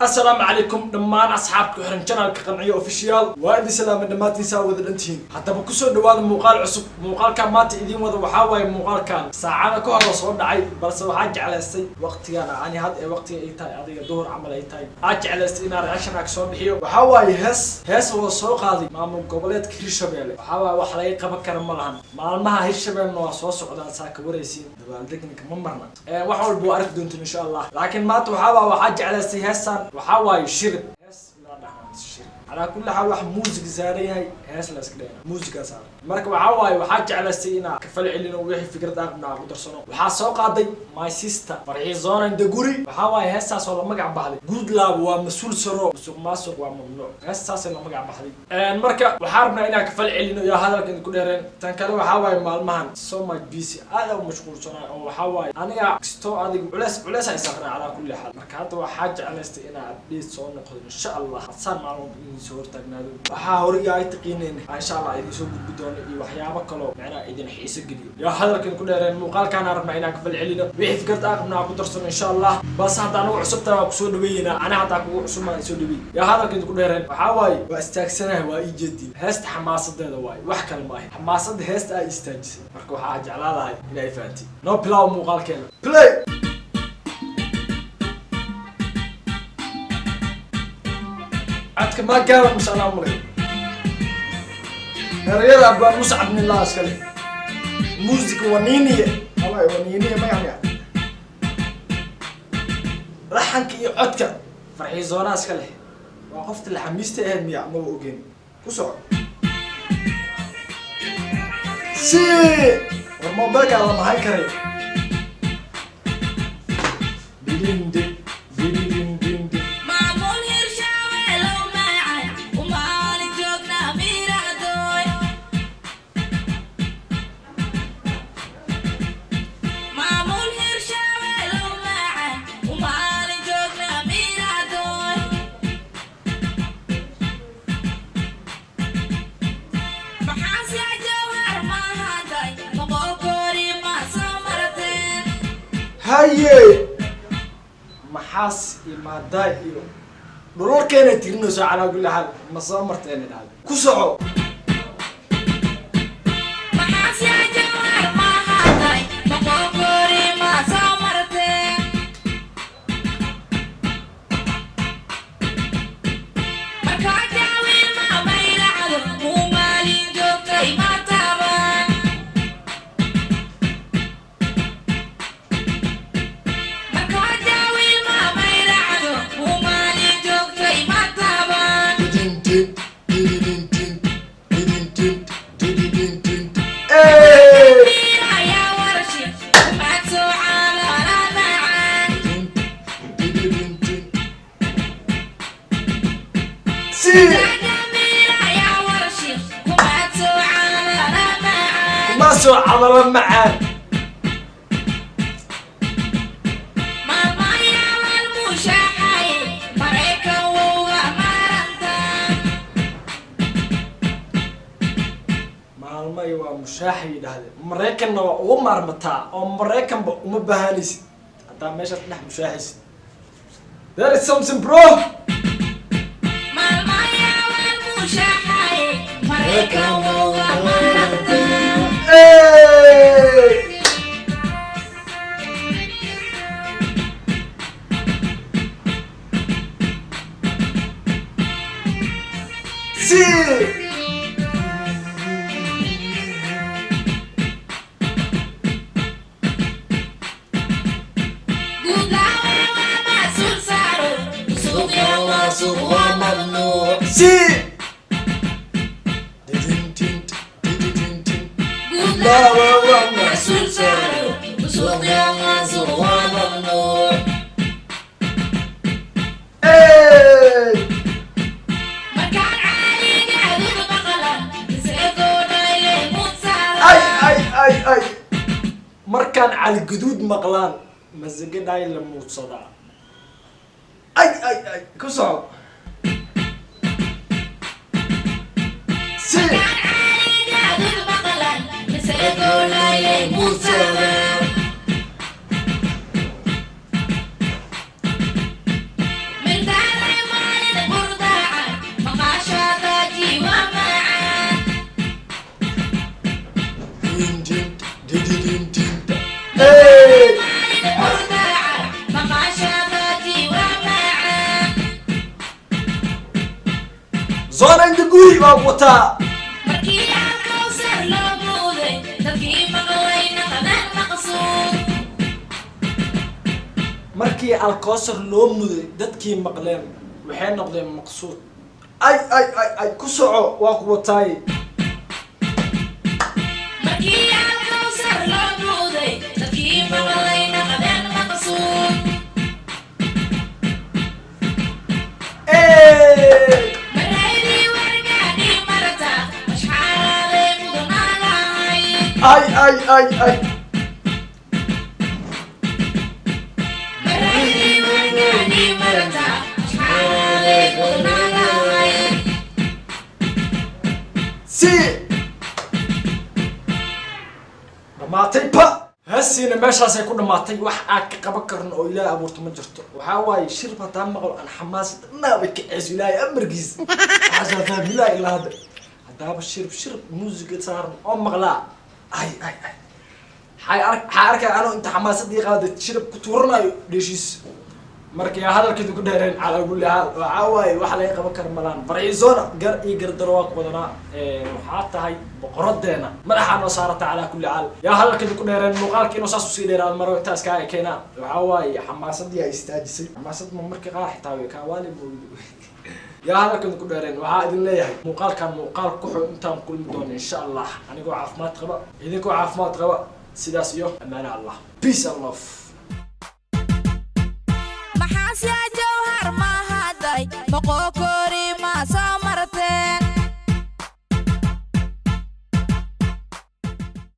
Asalaamu calaykum dhammaan asxaabta ku xiran channelka Qanciyo Official. Waa idin salaamay dhammaantiin, saa wada dhantihiin. Haddaba kusoo dhawaada muuqaal cusub. Muuqaalka maanta idiin wada waxaa waaye muuqaalkan saacada ka hor oo soo dhacay, balse waxaa jeclaystay waqtigan ani had ee waqtiga ay tahay adiga duhur camal ay tahay, aa jeclaystay inaan reaction aa kasoo bixiyo. Waxaa waaye hees, hees oo soo qaaday maamul goboleedka Hirshabelle. Waxaa waaye wax laga qaban kara ma lahan. Maalmaha Hirshabellena waa soo socdaan, saa ka waraysiin. Dabaaldegninka ma marna, wax walba waa arki doontiin insha Allah. Laakiin maanta waxaa waa waxaa jeclaystay heestan. Waxaa waaye shirib, hees la dhahaa shirib. Calaa kulli xaal, wax muusig saaran yahay, hees la iska dhehna, muusigaa saaran. Marka waxaa waaye waxaa jeclaystay inaa ka fal celino, wixii fikrad aqbna ku darsano. Waxaa soo qaaday my sister Farxizoona Indaguri. Waxaa waaye heestaas oo la magac baxday "Guudlaab waa mas-uul saro, musuq maasuq waa mamnuuc". Heestaasay la magac baxday. Marka waxaa rabnaa inaan ka fal celino iyo hadalka idinku dheereen. Tan kale waxaa waaye maalmahan so much busy, aad u mashquulsanaay, oo waxaa waaye aniga kastoo adiga culeys culeys ay saarnaa. Calaa kulli xaal, marka hadda waxaa jeclaystay inaa update soo noqdo insha Allah. Saan maalin walba idin soo hortaagnaado, waxaa hore iyo ay taqiineen insha Allah idin soo gudbi doono iyo waxyaabo kaloo macnaha idin xiiso geliyo. Yaa hadalka idinku dheereen, muuqaalkaan rabnaa inaan ka fal celino, wixii fikrad aan qabnaa ku darsano insha Allah. Balse hadda anagu cusubtaa waa kusoo dhaweeynaa, ana haddaa kugu cusub maan soo dhaweey. Yaa hadalka idinku dheereen, waxaa waaye waa istaagsanahay, waa ii jeedin. Heesta xamaasadeeda waaye, wax kale maaha, xamaasada heesta ay istaajisay. Marka waxaa jeclaa lahay inay fahanti noo bilaabo muuqaalkeena. Play. Codka maa gaaban mise anaa malay? Erayada abwaan Muscab Nilaa iskale, muusika waniiniye away waniiniye magac laxanka iyo codka Farxiizoonaa iska leh. Waa qofta laxamiista ahayd miya? Maba ogeyn. Ku soco si war mobilka lama hayn karay. Didindi dididindindi. Maamul Hirshabeelow macaan, u maalin joognaa miiracdooy. Maamul Hirshabeelow macaan, u maalin joognaa miiracdooy. Maxaa si jawhar mahaday moqokori ma soo marteen? Haye, maxaas imaadaa iyo dhulalkeenay tirinayso. Calaa kulli xaal, ma soo marteen dhahda. Ku soco. Maxaa si jawhar mahaday moqokori ma soo marteen? Markaa jaawiil ma mayracdo, muu maalin joogtay ma taaban. Markaa jaawiil ma mayracdo, muu maalin joogtay ma taaban. Didindin dididindin didindin dididindin. Hey! Ayaa warshi umaad soo caadala macaan. Dididindin si Ayaa warshi kumaad soo caadala macaan. Ma soo cadalo macaan. Maalmayaal mushaaxay Maraykan wowga maarantaa. Maalmay waa mushaaxay yidhaahdeen, Maraykanna waa uga maarmataa, oo Maraykanba uma baahanaysid haddaa meeshaas dhex mushaaxaysid. There is something, bro. Maalmayaal mushaaxay Maraykan wowga maarantaa. Hey! Si Guudlaawe waa mas-uul saaro, suuqya maasuq waa mamnuuc. Si Didintin, dididintin. Guudlaawe waa mas-uul saaro, suuqya maasuq waa mamnuuc. Hey! Markaan caaliga maqlan isagoo mudsada. Ay ay ay ay, markaan Cali Guduud maqlaan masagadhaay la muudsadaa. Ay ay ay, ku soco si Markaan caaliga maqlan isagoo mudsada. Zona inda guri baa wataa. Markii Alkawsar loo muuday, dadkii maqlayna qadaan maqsuud. Markii Alkoosar loo muday, dadkii maqleen waxay noqdeen maqsuud. Ay ay ay ay, ku soco, waa ku wataay. Markii Alkawsar loo muuday, dadkii maqlayna qadaan maqsuud. Maraydii wargaadhii marata, mashxaaraday mudanaalahay. Ay ay ay ay. Maraydii wargaadhii marata, mashxaaraday mudanaalahay. Si dhamaatay pa heestiina meeshaasay ku dhamaatay. Wax aan ka qaban karno oo Ilaahay abuurto ma jirto. Waxaa waaye, shir hataa maqlo aan xamaasad dhanaa bay kaceyso. Ilaahay amarkiis, waxaasaa fahmilaha ilaa hadda. Haddaaba shirib shirib muusiga saaran oo maqlaa, ay ay ay, waxaa arkay anoo inta xamaasadii qaada shirib ku tuuranayo dheeshiis. Marka yaa hadalkeedu ku dheereen. Calaa kulli xaal, waxaa waaye, wax laga qaban kara malaan. Farxizona, gar iyo gardaro waa ku wadanaa. Waxaa tahay boqoradeena, madaxaa noo saarata. Calaa kulli xaal, yaa hadalkeedu ku dheereen. Muuqaalka inuu saas usii dheeraado maro, intaas kaa keenaa. Waxaa waaye, xamaasadii ay istaajisay. Xamaasad ma marka qaar xitaa way kaawaali moogido. Yaa hadalkeedu ku dheereen. Waxaa idin leeyahay, muuqaalkan muuqaal ku xun intaan kulmi doono, insha Allah, anigoo caafimaad qaba, idinkoo caafimaad qaba, sidaas iyo amaana Allah. Peace and love. Maxaase jawhar ma haday moqokori ma soo.